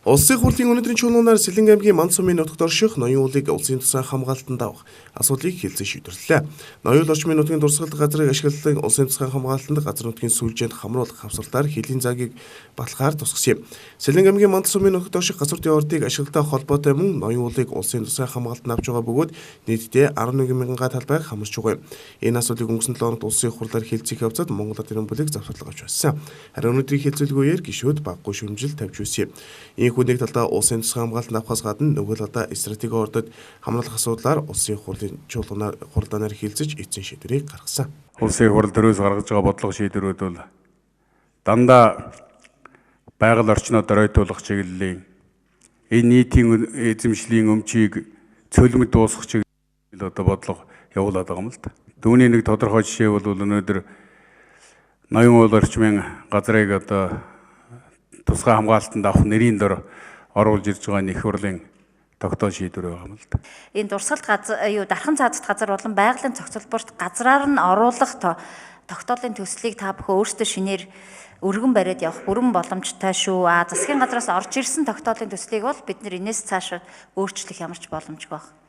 Улсын хурлын өнөөдрийн чуулганаар Сэлэнгэ аймгийн Манд сумын нутагт орших ноён уулыг улсын тусгай хамгаалтанд авах асуудлыг хэлцэн шийдвэрлэлээ. Ноён уул орчмын нутгийн дурсгалт газрыг ашиглан улсын тусгай хамгаалтанд газар нутгийн сүлжээнд хамруулах хавсралтаар хөлийн заагийг баталгаар тусгасан юм. Сэлэнгэ аймгийн Манд сумын нутагт орших газар ордыг ашиглалтай холбоотой мөн ноён уулыг улсын тусгай хамгаалтанд авч байгаа бөгөөд нийтдээ 11 мянган га талбайг хамарч байгаа юм. Энэ асуудлыг өнгөрсөн 7 хоногт улсын хурлаар хэлцэх явцад Монгол Ард Түмэн бүлэг завсарлага авч байсан. Харин өнөөдрийн хэлцүүлгийн үеэр гишүүд багагүй шүүмжил тавьж байсан юм. Ийхүү нэг талдаа улсын тусгай хамгаалтанд авахаас гадна нөгөө талдаа стратегийн ордод хамруулах асуудлаар улсын хурлын чуулганаар хуралдаанаар хэлцэж эцсийн шийдвэрийг гаргасан. Улсын хурал төрөөс гаргаж байгаа бодлого шийдвэрүүд бол дандаа байгаль орчноо доройтуулах чиглэлийн, энэ нийтийн эзэмшлийн өмчийг цөлмөд дуусгах чиглэл одоо бодлого явуулаад байгаа юм л да. Түүний нэг тодорхой жишээ бол өнөөдөр ноён уул орчмын газрыг одоо тусгай хамгаалтанд авах нэрийн дор оруулж ирж байгаа нэг хурлын тогтоол шийдвэр байгаа юм л да. Энэ дурсгалт газар юу дархан цаазат газар болон байгалийн цогцолборт газраар нь оруулах тогтоолын төслийг та бүхэн өөрсдөө шинээр өргөн бариад явах бүрэн боломжтой шүү. А засгийн газраас орж ирсэн тогтоолын төслийг бол бид нар энэс цааш өөрчлөх ямар ч боломжгүй байна.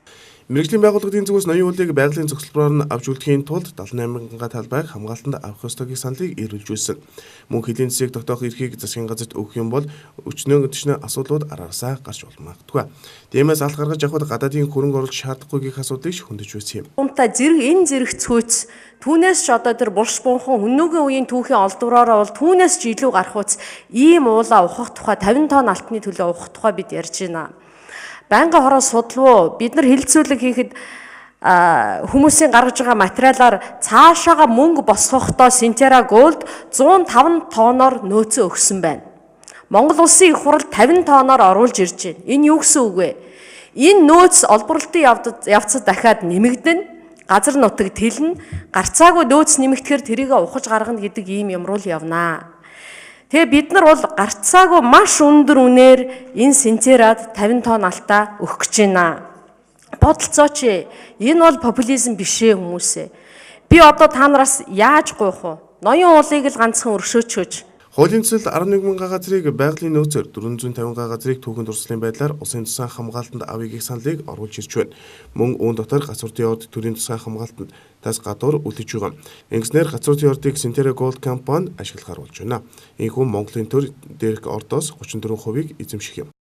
Мэргэжлийн байгууллагын зүгээс ноён уулыг байгалийн зохицолбороор нь авч үлдэхийн тулд 78 мянган га талбайг хамгаалтанд авах ёстой гэх саналыг эрүүлжүүлсэн. Мөн хөлийн зэсийг тогтоох эрхийг засгийн газарт өгөх юм бол өчнөө төчнөө асуудлууд араасаа гарч болмагтгүй. Тиймээс алт гаргаж авахд гадаадын хөрөнгө оруулалт шаардахгүй гэх асуудлыг хөндөж байсан юм. Унта зэрэг энэ зэрэг цөөц түүнээс ч одоо тэр булш бунхан өнөөгийн үеийн түүхийн олдвороороо бол түүнээс ч илүү гарах үз ийм уулаа ухах тухай 50 тонн алтны төлөө ухах тухай бид ярьж байна. Байнгын хороо судлав. Бид нар хилцүүлэг хийхэд хүмүүсийн гаргаж байгаа материалаар цаашаага мөнгө босгохдоо Centerra Gold 105 тонноор нөөцөө өгсөн байна. Монгол улсын их хурал 50 тонноор оруулж ирж байна. Энэ юу гэсэн үг вэ? Энэ нөөц олборлолтын явцад дахиад нэмэгдэнэ. Газар нутаг тэлнэ. Гарцаагүй нөөц нэмэгдэхээр тэрийг ухаж гаргана гэдэг ийм юмруу л явнаа. Тэгээ бид нар бол гарцаагүй маш өндөр үнээр энэ Сентерад 50 тонн алтаа өгөх гэж байна. Бодолцооч, энэ бол популизм биш ээ хүмүүсээ. Би одоо та нараас яаж гуйх вэ? Ноён уулыг л ганцхан өршөөчөөч. Хуулийн төсөлд 11 мянган газрыг байгалийн нөөцөөр 450 га газрыг түүхэн дурсгалын байдлаар улсын тусгай хамгаалтанд авъя гэх саналыг оруулж ирж байна. Мөн үүн дотор газар орд төрийн тусгай хамгаалтанд тас гадуур үлдэж байгаа. Ингэснээр газар ордыг Centerra Gold Company ашиглахаар болж байна. Ийхүү Монголын төр дээрх ордоос 34%-ийг эзэмших юм.